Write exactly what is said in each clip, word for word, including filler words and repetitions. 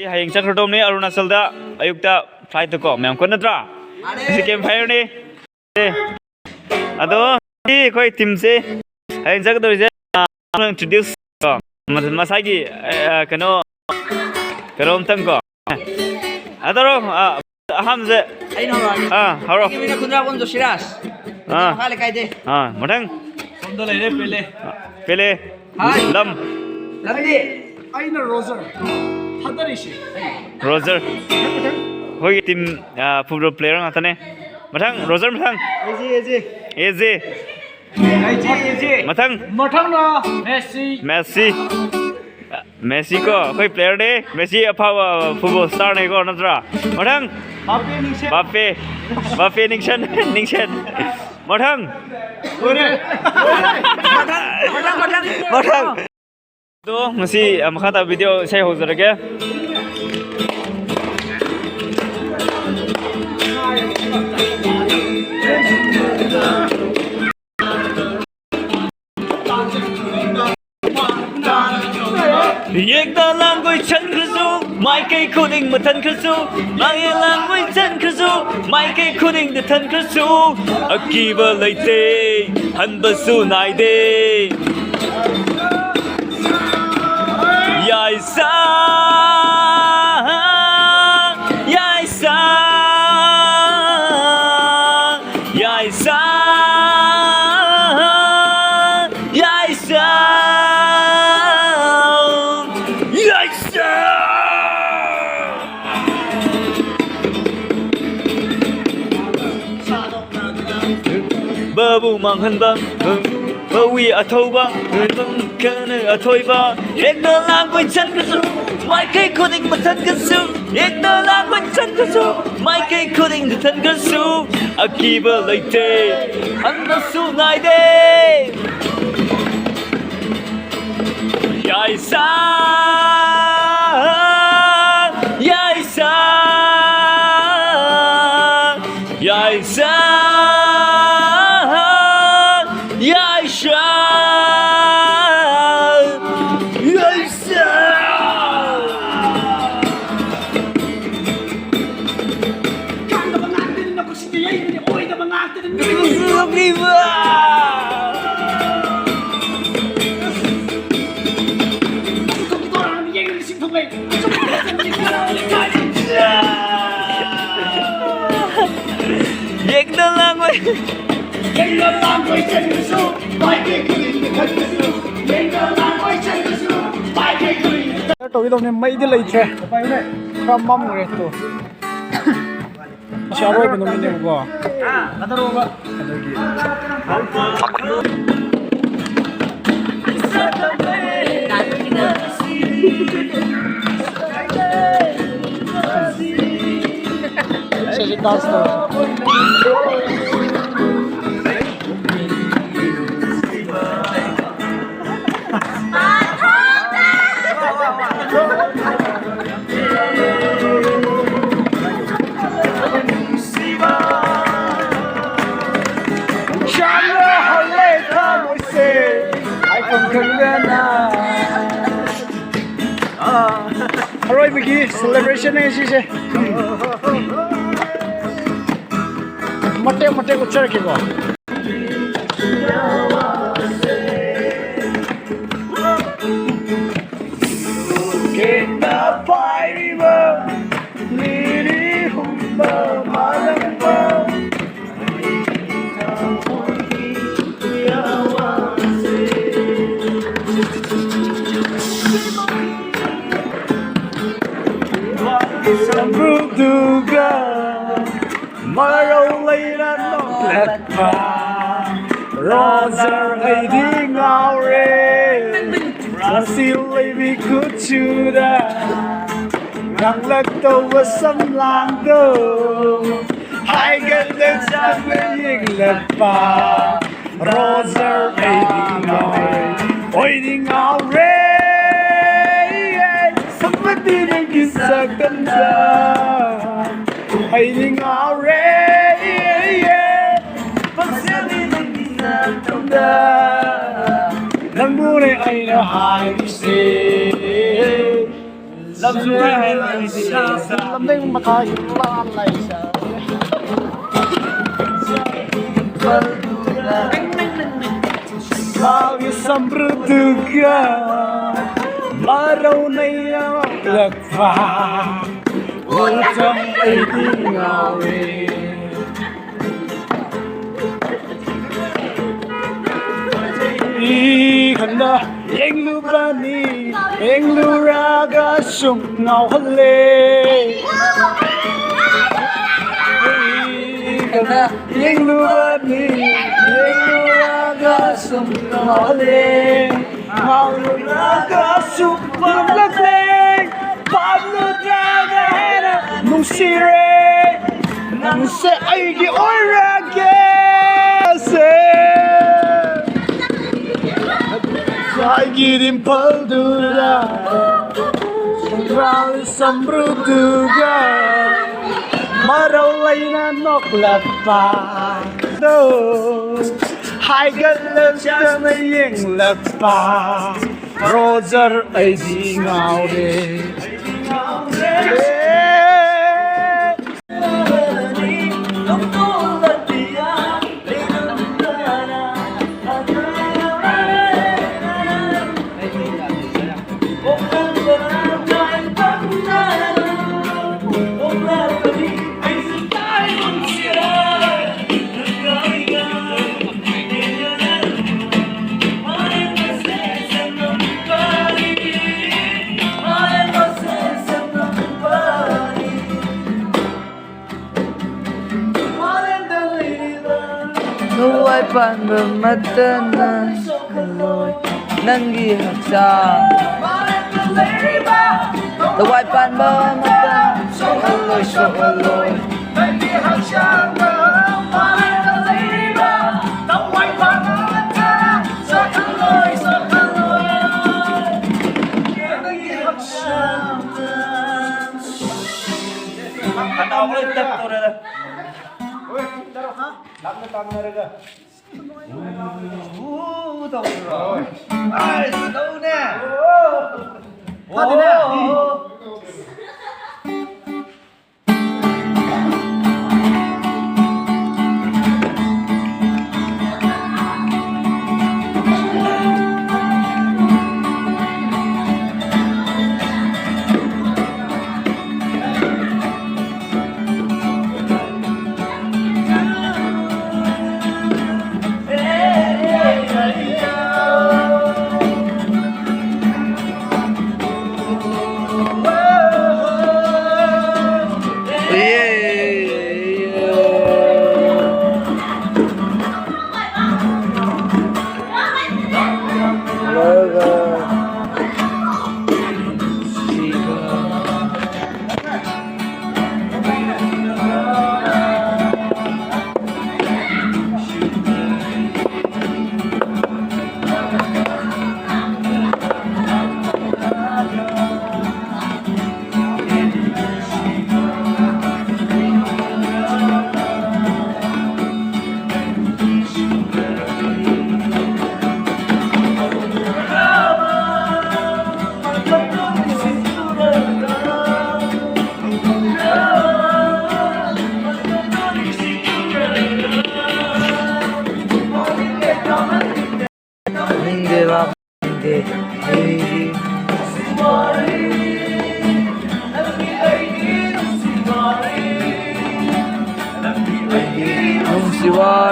ꯍꯌꯦꯡ ꯆꯠꯈ꯭ꯔꯗꯧꯅꯤ ꯑꯔꯨꯅꯥꯆꯜꯗ, ꯑꯌꯨꯛꯇ flight ꯀꯣ, ꯃꯌꯥꯝ ꯀꯣ, ꯅꯠꯇ꯭ꯔꯥ? ꯃꯥꯅꯦ꯫ ꯉꯁꯤ camp fire ꯅꯤ꯫ ꯑꯗꯣ ꯑꯩꯈꯣꯏ team ꯁꯦ ꯍꯌꯦꯡ ꯆꯠꯀꯗꯧꯔꯤꯁꯦ, ꯑ, introduce ꯀꯣ, ꯃꯁꯥꯒꯤ, ꯑ, ꯀꯩꯅꯣ, ꯀꯩꯅꯣꯝꯇꯪ ꯀꯣ꯫ ꯑꯗꯣ, ꯑ, ꯑꯍꯥꯟꯕꯁꯦ ꯑꯩꯅ ꯍꯧꯔꯛꯑꯒꯦ꯫ ꯑꯥ, ꯍꯧꯔꯣ꯫ ꯑꯩꯒꯤ ꯃꯤꯡꯅ ꯈꯨꯟꯗ꯭ꯔꯥꯛꯄꯝ ꯖꯣꯁꯤꯔꯥꯖ꯫ ꯑꯥ꯫ ꯃꯈꯥ ꯂꯩꯀꯥꯏꯗꯩ꯫ ꯑꯥ, ꯃꯊꯪ꯫ ꯁꯣꯝꯗ ꯂꯩꯔꯦ, ꯄꯦꯂꯦ꯫ ꯄꯦꯂꯦ꯫ ꯍꯥꯏ꯫ ꯂꯝ꯫ ꯂꯝꯗꯤ? ꯑꯩꯅ ꯔꯣꯖꯔ꯫ ꯊꯥꯗꯔꯤꯁꯤ꯫ ꯔꯣꯖꯔ꯫ ꯑꯩꯈꯣꯏꯒꯤ team, ꯑꯥ, football player ꯉꯥꯛꯇꯅꯦ꯫ ꯃꯊꯪ, ꯔꯣꯖꯔ ꯃꯊꯪ꯫ ꯑꯦꯖꯦ, ꯑꯦꯖꯦ꯫ ꯑꯦꯖꯦ꯫ ꯑꯦꯖꯦ, ꯑꯦꯖꯦ꯫ ꯃꯊꯪ꯫ ꯃꯊꯪꯅ ꯃꯦꯁꯤ꯫ ꯃꯦꯁꯤ꯫ ꯃꯦꯁꯤ ꯀꯣ, ꯑꯩꯈꯣꯏ player ꯅꯦ꯫ ꯃꯦꯁꯤ ꯑꯐꯥꯎꯕ football star ꯅꯦꯀꯣ, ꯅꯠꯇ꯭ꯔꯥ? ꯃꯊꯪ꯫ ꯕꯥꯄꯦ ꯅꯤꯡꯁꯦꯟ꯫ ꯕꯥꯄꯦ꯫ ꯕꯥꯄꯦ ꯅꯤꯡꯁꯦꯟ, ꯅꯤꯡꯁꯦꯟ꯫ ꯃꯊꯪ꯫ ꯂꯣꯏꯔꯦ꯫ ꯃꯊꯪ, ꯃꯊꯪ, ꯃꯊꯪ꯫ ꯃꯊꯪ꯫ ꯑꯗꯣ ꯉꯁꯤ, ꯑ, ꯃꯈꯥ ꯇꯥꯕ video ꯏꯁꯩ ꯍꯧꯖꯔꯒꯦ꯫ ꯌꯦꯛꯅ ꯂꯥꯡꯒꯣꯏ ꯆꯟꯈ꯭ꯔꯁꯨ, ꯃꯥꯏꯀꯩ ꯈꯨꯗꯤꯡ ꯃꯊꯟꯈ꯭ꯔꯁꯨ, ꯂꯥꯡꯌꯦ ꯂꯥꯡꯒꯣꯏ ꯆꯟꯈ꯭ꯔꯁꯨ, ꯃꯥꯏꯀꯩ ꯈꯨꯗꯤꯡꯗ ꯊꯟꯈ꯭ꯔꯁꯨ, ꯑꯀꯤꯕ ꯂꯩꯇꯦ, ꯍꯟꯕꯁꯨ ꯅꯥꯏꯗꯦ꯫ ꯌꯥꯏꯁꯥ, ꯌꯥꯏꯁꯥ, ꯌꯥꯏꯁꯥ, ꯌꯥꯏꯁꯥ, ꯌꯥꯏꯁꯥ꯫ ꯕꯕꯨ ꯃꯥꯡꯍꯟꯕ, ꯕꯧꯏ ꯑꯊꯧꯕ, ꯈꯅ ꯑꯊꯣꯏꯕ, ꯍꯦꯛꯇ ꯂꯥꯡꯕꯩ ꯆꯠꯈ꯭ꯔꯁꯨ, ꯃꯥꯏꯀꯩ ꯈꯨꯗꯤꯡ ꯃꯊꯟꯒꯁꯨ, ꯍꯦꯛꯇ ꯂꯥꯡꯕꯩ ꯆꯠꯈ꯭ꯔꯁꯨ, ꯃꯥꯏꯀꯩ ꯈꯨꯗꯤꯡ ꯃꯊꯟꯒꯁꯨ, ꯑꯀꯤꯕ ꯂꯩꯇꯦ, ꯍꯟꯕꯁꯨ ꯅꯥꯏꯗꯦ꯫ ꯌꯥꯏꯁꯥ, ꯌꯥꯏꯁꯥ, ꯌꯥꯏꯁꯥ, ꯌꯥꯏꯁꯥ, ꯌꯥꯏꯁꯥ꯫ ꯌꯦꯡꯗ ꯂꯥꯡꯉꯣꯏ꯫ ꯇꯧꯒꯦ ꯇꯧꯕꯅꯦ, ꯃꯩꯗꯤ ꯂꯩꯇ꯭ꯔꯦ꯫ ꯈꯔ ꯃꯝꯈ꯭ꯔꯦ ꯇꯣ꯫ ꯁꯤ ꯑꯔꯣꯏꯕ ꯅꯨꯃꯤꯠꯅꯦꯕꯀꯣ꯫ ꯑꯗꯨꯒꯤ ꯁꯤꯁꯦ dance ꯇꯧꯔꯦ꯫ ꯑꯔꯣꯏꯕꯒꯤ celebration ꯅꯦ ꯁꯤꯁꯦ꯫ ꯃꯇꯦꯛ ꯃꯇꯦꯛ ꯎꯠꯆꯔꯛꯀꯦꯀꯣ꯫ ꯀꯦꯟꯅ ꯄꯥꯏꯔꯤꯕ ꯂꯤꯔꯤ ꯍꯨꯝꯕ ꯃꯥꯂꯪꯕ꯫ ꯁꯝꯕ꯭ꯔꯨꯗꯨꯒ ꯃꯔꯧ ꯂꯩꯅ ꯅꯣꯛꯂꯛꯄ ꯔꯣꯖꯔ ꯑꯩꯗꯤ ꯉꯥꯎꯔꯦ꯫ ꯔꯥꯁꯤ ꯂꯩꯕꯤ ꯀꯨꯆꯨꯗ ꯉꯥꯡꯂꯛꯇꯧꯕ ꯁꯝꯂꯥꯡꯗꯣ ꯍꯥꯏꯒꯠꯂꯦ ꯆꯥꯛꯅ ꯌꯦꯡꯂꯛꯄ ꯔꯣꯖꯔ ꯑꯩꯗꯤ ꯉꯥꯎꯔꯦ, ꯑꯩꯗꯤ ꯉꯥꯎꯔꯦ꯫ ꯁꯝꯕꯗꯤ ꯅꯪꯒꯤ ꯁꯛꯇꯝꯗ ꯑꯩꯗꯤ ꯉꯥꯎꯔꯦ, ꯄꯛꯆꯅꯤ ꯅꯪꯒꯤ ꯁꯛꯇꯝꯗ ꯅꯪꯕꯨꯅꯦ ꯑꯩꯅ ꯍꯥꯏꯔꯤꯁꯦ꯫ ꯂꯝꯖꯤꯡꯕ ꯃꯈꯥꯒꯤ ꯂꯥꯟ ꯂꯩꯁꯦ꯫ ꯃꯥꯒꯤ ꯁꯝꯕ꯭ꯔꯨꯗꯨꯒ ꯃꯔꯧꯅꯩ ꯌꯥꯎꯔꯛꯄ ꯎꯆꯝ ꯑꯩꯗꯤ ꯉꯥꯎꯔꯦ꯫ ꯏ ꯈꯟꯗ ꯌꯦꯡꯂꯨꯕꯅꯤ, ꯌꯦꯡꯂꯨꯔꯒ ꯁꯨꯝ ꯉꯥꯎꯍꯜꯂꯦ꯫ ꯏ ꯈꯟꯗ ꯌꯦꯡꯂꯨꯕꯅꯤ, ꯌꯦꯡꯂꯨꯔꯒ ꯁꯨꯝ ꯉꯥꯎꯍꯜꯂꯦ꯫ ꯉꯥꯎꯔꯨꯔꯒ ꯁꯨꯝ ꯄꯥꯝꯂꯛꯂꯦ꯫ ꯄꯥꯝꯂꯨꯗ꯭ꯔꯒ ꯍꯦꯟꯅ ꯅꯨꯡꯁꯤꯔꯦ꯫ ꯅꯪꯁꯦ ꯑꯩꯒꯤ ꯑꯣꯏꯔꯒꯦ꯫ ꯁꯦ꯫ ꯉꯁꯥꯏꯒꯤ ꯗꯤꯝꯄꯜꯗꯨꯗ ꯈꯣꯡꯒ꯭ꯔꯥꯎ ꯁꯝꯕ꯭ꯔꯨꯗꯨꯒ ꯃꯔꯧ ꯂꯩꯅ ꯅꯣꯛꯂꯛꯄꯗꯣ ꯍꯥꯏꯒꯠꯂꯛꯇꯅ ꯌꯦꯡꯂꯛꯄ ꯔꯣꯖꯔ ꯑꯩꯗꯤ ꯉꯥꯎꯔꯦ꯫ ꯊꯋꯥꯏ ꯄꯥꯟꯕ ꯑꯃꯠꯇꯅ ꯁꯣꯛꯍꯜꯂꯣꯏ ꯅꯪꯒꯤ ꯍꯛꯆꯥꯡ꯫ ꯊꯋꯥꯏ ꯄꯥꯟꯕ ꯑꯃꯠꯇꯅ ꯁꯣꯛꯍꯜꯂꯣꯏ, ꯁꯣꯛꯍꯜꯂꯣꯏ꯫ ꯅꯪꯒꯤ ꯍꯛꯆꯥꯡꯗ ꯃꯥꯂꯦꯝꯗ ꯂꯩꯔꯤꯕ ꯊꯋꯥꯏ ꯄꯥꯟꯕ ꯑꯃꯠꯇꯅ ꯁꯣꯛꯍꯜꯂꯣꯏ, ꯁꯣꯛꯍꯜꯂꯣꯏ꯫ ꯅꯪꯒꯤ ꯍꯛꯆꯥꯡꯗ ꯈꯅꯥꯎ ꯂꯣꯏ ꯇꯠꯇꯣꯔꯦꯗ꯫ ꯂꯥꯞꯅ ꯇꯥꯃꯤꯟꯅꯔꯒ꯫ ꯎ, ꯎ ꯇꯧꯕ꯭ꯔꯣ? ꯑꯁ, ꯇꯧꯅꯦ꯫ ꯐꯗꯤꯅꯦ꯫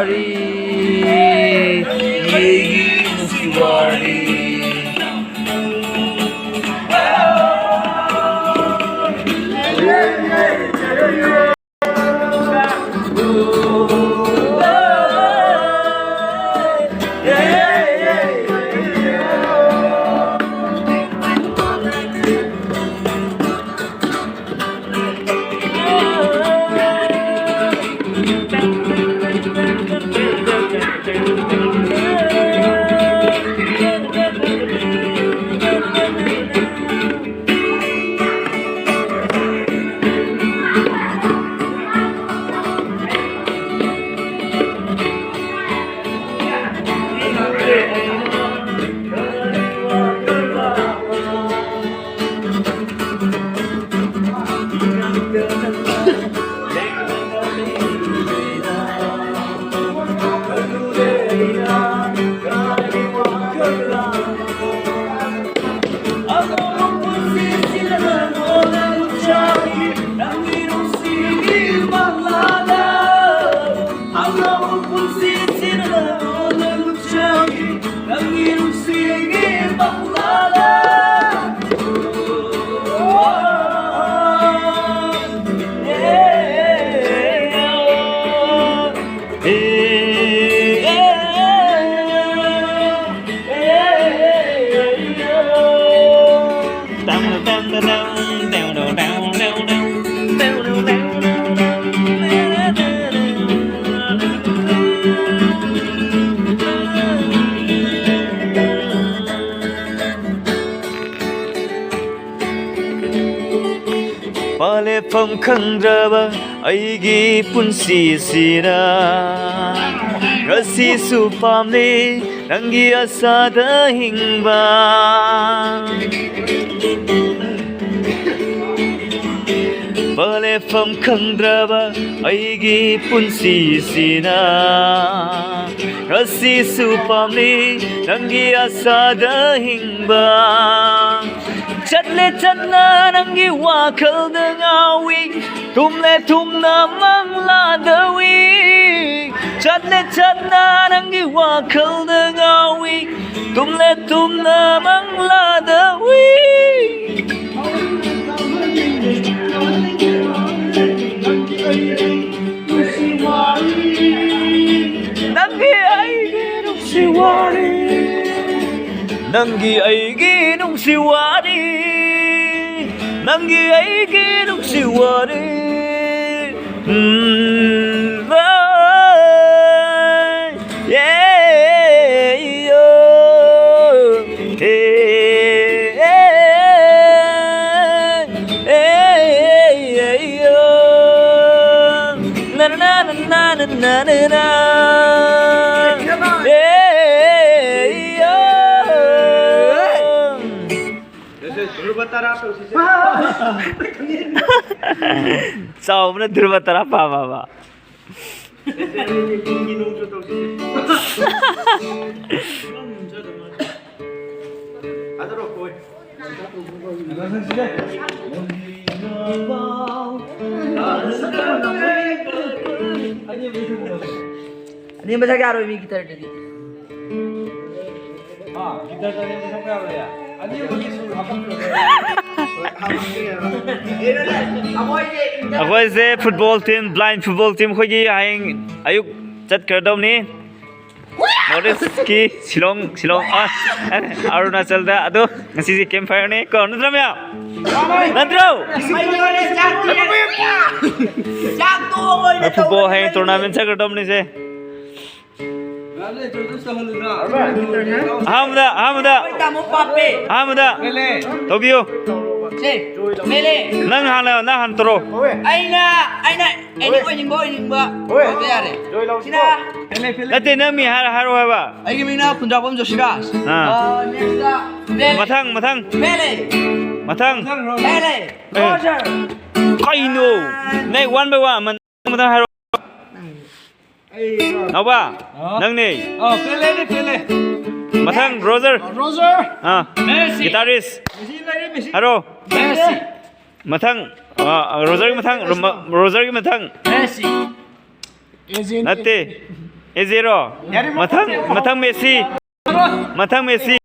ꯑꯩꯒꯤ ꯅꯨꯡꯁꯤ ꯋꯥꯔꯤ꯫ ꯄꯥꯂꯦꯐꯝ ꯈꯪꯗ꯭ꯔꯕ ꯑꯩꯒꯤ ꯄꯨꯟꯁꯤꯁꯤꯗ ꯉꯁꯤꯁꯨ ꯄꯥꯝꯂꯤ ꯅꯪꯒꯤ ꯑꯁꯥꯗ ꯍꯤꯡꯕ꯫ ꯄꯥꯂꯦꯐꯝ ꯈꯪꯗ꯭ꯔꯕ ꯑꯩꯒꯤ ꯄꯨꯟꯁꯤꯁꯤꯅ ꯉꯁꯤꯁꯨ ꯄꯥꯝꯂꯤ ꯅꯪꯒꯤ ꯑꯁꯥꯗ ꯍꯤꯡꯕ꯫ ꯆꯠꯂꯦ ꯆꯠꯅ ꯅꯪꯒꯤ ꯋꯥꯈꯜꯗ ꯉꯥꯎꯏ, ꯇꯨꯝꯂꯦ ꯇꯨꯝꯅ ꯃꯪꯂꯥꯗ ꯎꯏ꯫ ꯆꯠꯂꯦ ꯆꯠꯅ ꯅꯪꯒꯤ ꯋꯥꯈꯜꯗ ꯉꯥꯎꯏ, ꯇꯨꯝꯂꯦ ꯇꯨꯝꯅ ꯃꯪꯂꯥꯗ ꯎꯏ꯫ ꯅꯪꯒꯤ ꯑꯩꯒꯤ ꯅꯨꯡꯁꯤ ꯋꯥꯔꯤ, ꯅꯪꯒꯤ ꯑꯩꯒꯤ ꯅꯨꯡꯁꯤ ꯋꯥꯔꯤ, ꯅꯪꯒꯤ ꯑꯩꯒꯤ ꯅꯨꯡꯁꯤ ꯋꯥꯔꯤ꯫ ꯎꯝ, ꯑꯦ, ꯌꯦ, ꯌꯣ, ꯑꯦ, ꯑꯦ, ꯑꯦ, ꯌꯣ꯫ ꯅ, ꯅ, ꯅ꯫ ꯑꯦ, ꯌꯣ꯫ ꯆꯥꯎꯕꯅ ꯙ꯭ꯔꯨꯕ ꯇꯔꯥ ꯄꯥꯕ꯫ ꯑꯅꯦꯝꯕ ꯁꯛ ꯌꯥꯔꯣꯏ ꯃꯤ ꯒꯤꯇꯔꯗꯗꯤ꯫ ꯑꯩꯈꯣꯏꯁꯦ football team, blind football team, ꯑꯩꯈꯣꯏꯒꯤ ꯍꯌꯦꯡ ꯑꯌꯨꯛ ꯆꯠꯈ꯭ꯔꯗꯧꯅꯤ ꯅꯣꯔꯠ ꯏꯁꯀꯤ ꯁꯤꯂꯣꯡ, ꯁꯤꯂꯣꯡ, ꯑ, ꯑꯔꯨꯅꯥꯆꯜꯗ꯫ ꯑꯗꯣ ꯉꯁꯤꯁꯦ ꯀꯦꯝ ꯐꯥꯏꯌꯔꯅꯤ ꯀꯣ, ꯅꯠꯇ꯭ꯔ ꯃꯌꯥꯝ? ꯅꯠꯇ꯭ꯔꯣ? ꯐꯨꯠꯕꯣꯜ ꯍꯌꯦꯡ ꯇꯣꯔꯅꯥꯃꯦꯟ ꯆꯠꯈ꯭ꯔꯗꯧꯅꯤꯁꯦ꯫ ꯑꯍꯥꯟꯕꯗ, ꯑꯍꯥꯟꯕꯗ, ꯇꯥꯃꯣ ꯄꯥꯞꯄꯦ꯫ ꯑꯍꯥꯟꯕꯗ ꯄꯦꯂꯦ꯫ ꯇꯧꯕꯤꯌꯨ꯫ ꯁꯦ, ꯄꯦꯂꯦ꯫ ꯅꯪ ꯍꯥꯟꯅ, ꯅꯪ ꯍꯥꯟꯅ ꯇꯧꯔꯣ꯫ ꯑꯩꯅ, ꯑꯩꯅ ꯑꯦꯅꯤ ꯑꯣꯏꯅꯤꯡꯕ, ꯑꯣꯏꯅꯤꯡꯕ ꯍꯣꯏ꯫ ꯑꯣꯏꯕ ꯌꯥꯔꯦ꯫ ꯁꯤꯅ ꯅꯠꯇꯦ, ꯅꯪ ꯃꯤ ꯍꯥꯏꯔ, ꯍꯥꯏꯔꯣ ꯍꯥꯏꯕ꯫ ꯑꯩꯒꯤ ꯃꯤꯡꯅ ꯈꯨꯟꯗ꯭ꯔꯥꯛꯄꯝ ꯖꯣꯁꯤꯗꯥꯁ꯫ ꯑꯥ꯫ ꯑ, next ꯇ ꯄꯦꯂꯦ꯫ ꯃꯊꯪ, ꯃꯊꯪ꯫ ꯄꯦꯂꯦ꯫ ꯃꯊꯪ꯫ ꯄꯦꯂꯦ꯫ ꯑꯦ꯫ ꯔꯣꯖꯔ꯫ ꯀꯩꯅꯣ? ꯅꯪ one by one꯫ ꯃꯊꯪ ꯍꯥꯏꯔꯣ꯫ ꯅꯥꯎꯕ, ꯑ? ꯅꯪꯅꯦ꯫ ꯑ, ꯄꯦꯂꯦꯅꯦ, ꯄꯦꯂꯦ꯫ ꯃꯊꯪ, ꯔꯣꯖꯔ꯫ ꯔꯣꯖꯔ꯫ ꯑ꯫ ꯃꯦꯁꯤ꯫ ꯒꯤꯇꯥꯔꯤꯁ꯫ ꯃꯦꯁꯤ ꯂꯩꯔꯦ, ꯃꯦꯁꯤ꯫ ꯍꯥꯏꯔꯣ꯫ ꯃꯦꯁꯤ꯫ ꯃꯊꯪ, ꯑ, ꯔꯣꯖꯔꯒꯤ ꯃꯊꯪ, ꯔꯣꯃ-, ꯔꯣꯖꯔꯒꯤ ꯃꯊꯪ꯫ ꯃꯦꯁꯤ꯫ ꯅꯠꯇꯦ, ꯑꯦꯖꯦꯔꯣ? ꯃꯊꯪ, ꯃꯊꯪ ꯃꯦꯁꯤ, ꯃꯊꯪ ꯃꯦꯁꯤ꯫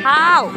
ꯍꯥꯎ꯫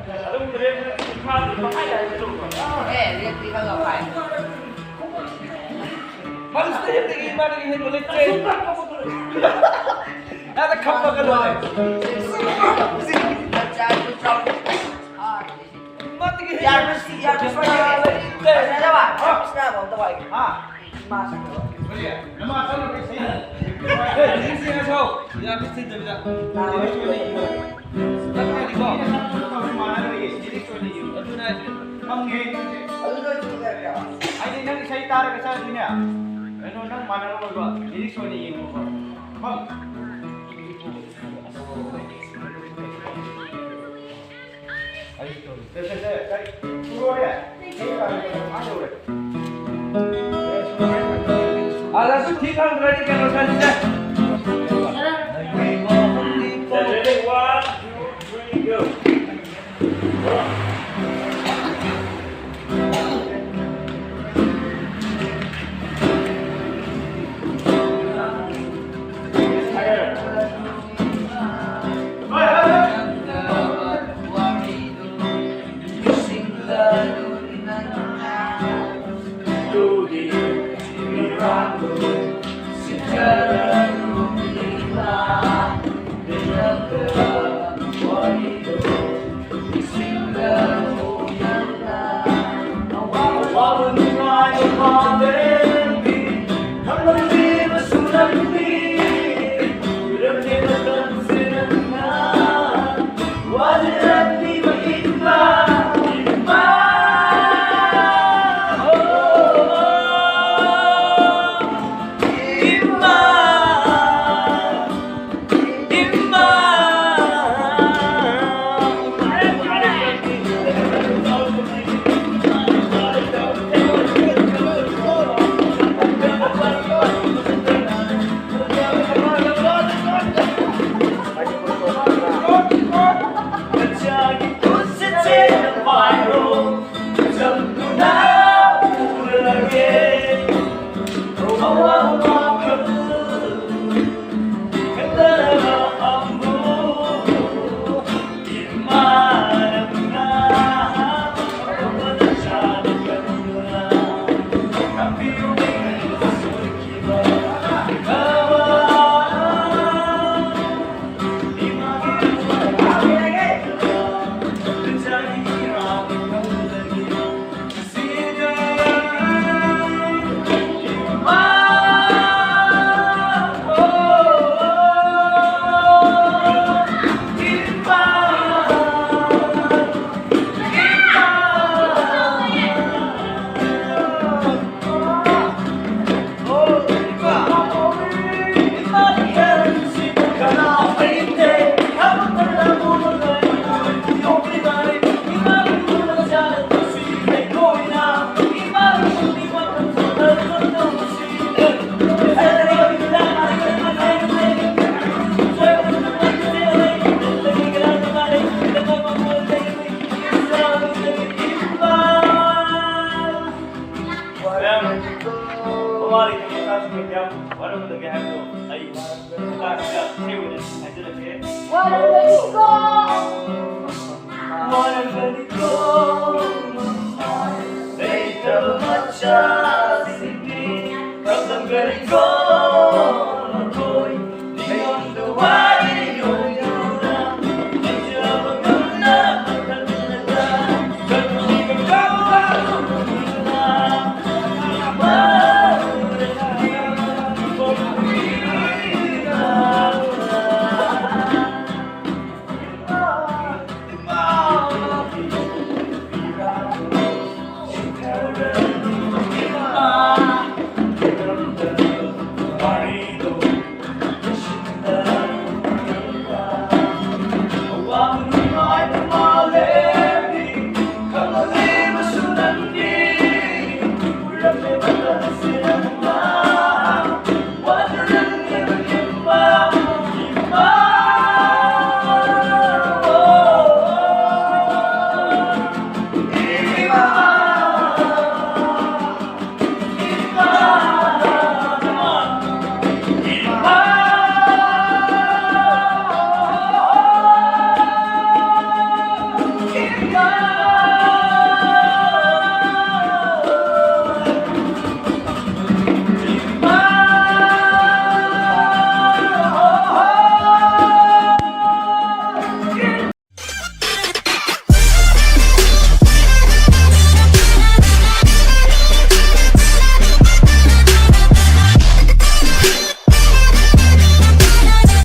ꯑꯗꯨꯝ ꯔꯦꯠ ꯀꯨꯟꯊ꯭ꯔꯥꯗꯤ ꯄꯪꯍꯥꯏ ꯍꯥꯏꯖꯜꯂꯨꯀꯣ꯫ ꯑꯦ, ꯔꯦꯠꯇꯤ ꯈꯔ ꯈꯔ ꯄꯥꯏ꯫ ꯃꯥꯅ ꯁꯤꯗ ꯍꯦꯟꯗꯒꯤ ꯏꯕꯥꯅꯤꯒꯤ ꯍꯦꯟꯕ ꯂꯩꯇ꯭ꯔꯦ꯫ ꯌꯥꯗ ꯈꯞꯄꯒ ꯂꯣꯏꯔꯦ꯫ ꯃꯥꯗꯒꯤ ꯍꯦꯟꯕ ꯌꯥꯔꯁꯤ, ꯌꯥꯔꯁꯤ, ꯂꯩꯇ꯭ꯔꯦ꯫ ꯌꯥꯔꯁꯤ, ꯌꯥꯔꯁꯤ, ꯍꯥ? ꯀꯔꯤ? ꯅꯃꯥ ꯆꯠꯂꯨꯔꯦ ꯏꯁꯩ꯫ ꯑꯦ, ꯂꯤꯔꯤꯛꯁ ꯌꯦꯡꯉꯁꯤ ꯍꯧ꯫ ꯌꯥꯝ ꯃꯤꯠ ꯁꯤꯠꯇꯕꯤꯗ꯫ ꯂꯤꯔꯤꯛꯁ ꯑꯣꯏꯅ ꯌꯦꯡꯉꯣ꯫ ꯅꯠꯇ꯭ꯔꯗꯤꯀꯣ꯫ ꯂꯤꯔꯤꯛꯁ ꯑꯣꯏꯅ ꯌꯦꯡꯉꯣ꯫ ꯑꯗꯨꯅ ꯍꯥꯏꯁꯦ꯫ ꯈꯪꯉꯦ ꯅꯪꯁꯦ꯫ ꯑꯗꯨ ꯂꯣꯏ ꯊꯤꯖꯔꯒꯦ꯫ ꯍꯥꯏꯗꯤ ꯅꯪ ꯏꯁꯩ ꯇꯥꯔꯒ ꯆꯠꯂꯗꯤꯅꯦ, ꯀꯩꯅꯣ ꯅꯪ ꯃꯥꯟꯅꯔꯝꯃꯣꯏꯕ꯫ ꯂꯤꯔꯤꯛꯁ ꯑꯣꯏꯅ ꯌꯦꯡꯉꯣꯕ꯫ ꯈꯪ-, ꯑꯗꯁꯨ ꯊꯤ ꯈꯪꯗ꯭ꯔꯗꯤ ꯀꯩꯅꯣ ꯆꯠꯂꯤꯁꯦ꯫ Ready, one, two, three, go. ꯑꯩ ꯃꯇꯥꯡꯁꯤꯗ ꯏꯁꯩ ꯑꯣꯏꯅ ꯍꯥꯏꯖꯔꯛꯀꯦ꯫ ꯋꯥꯔꯝꯒꯅꯤꯀꯣ꯫ ꯋꯥꯔꯝꯒꯅꯤꯀꯣ, ꯂꯩꯇꯕ ꯃꯆꯥ꯫